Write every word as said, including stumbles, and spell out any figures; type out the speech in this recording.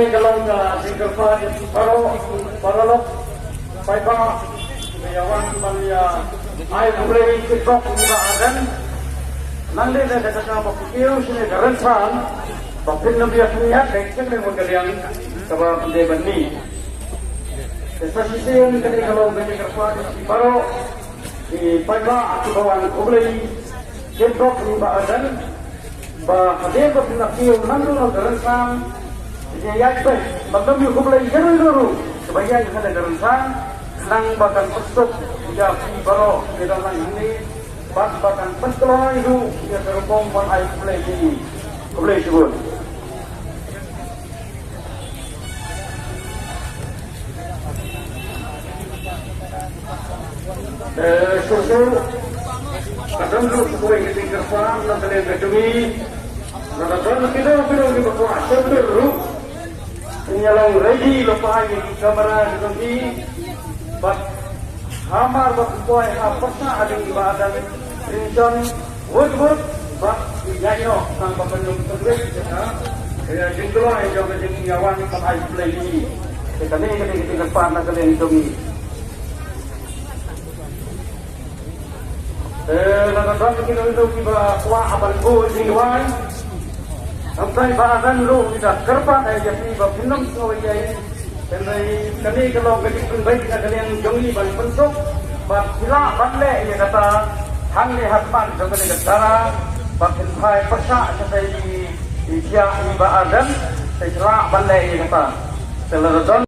Ka long ka jingkyrpad ïa phi baroh, paralok, paidbah, ba ïa wan ban ïa ai khublei kyrpad ïa i Bah Ardent. Nangne da ka jaka ba phi kiew shane ka rynsan, ba phin ym ïa pynïap, ka jingkyrpad ka liang kaba phi dei ban mih. Te sa shisien kane ka long ka jingkyrpad ïa phi baroh, i paidbah kiba wan khublei kyrpad ïa i Bah Ardent. Ba hadien ba phi la kiew naduh na ka rynsan, ïa ïaid beit, ba ym ïoh khublei ïa ruh ïa ruh kaba ïaid ha ka rynsan, khnang ba kan pynsuk ïa phi baroh kiba dang lang hangne, bad ba kan pynkloi ruh ïa ka rukom ban ai khublei ïa i. Khublei shibun. Eh, shuh shuh, ka don ruh kawei ka jingkyrpad na ka liang ka jong ngi. Lada don kino kino kiba kwah shon dur ruh, phin ïa long ready lypa ïa ki kamera ki jong ki. Bad hamar ba phi poi ha pyrshah hadien ba dang ring shon, wut wut, bad ïa ïoh tang ba pynlong pynlong jaka, ïa jingkloi jong ka jingïawan ban ai khublei ïa i. Te kane kane ka jingkyrpad na ka liang jong ngi. Eh, lada don kino kino kiba kwah ban buh jingduwai, hynrei Bah Ardent ruh i da kyrpad ïa phi ba phin ym sngew ei ei. Hynrei kane ka long ka jingpynbeit na ka liang jong ngi ban pynsuk, bad phi lah ban leh ïa kata hangne ha khmat jong kane ka dara, bad phin phai pyrshah shatei i, i thiah i Bah Ardent, te phi lah ban leh ïa kata. Te lada don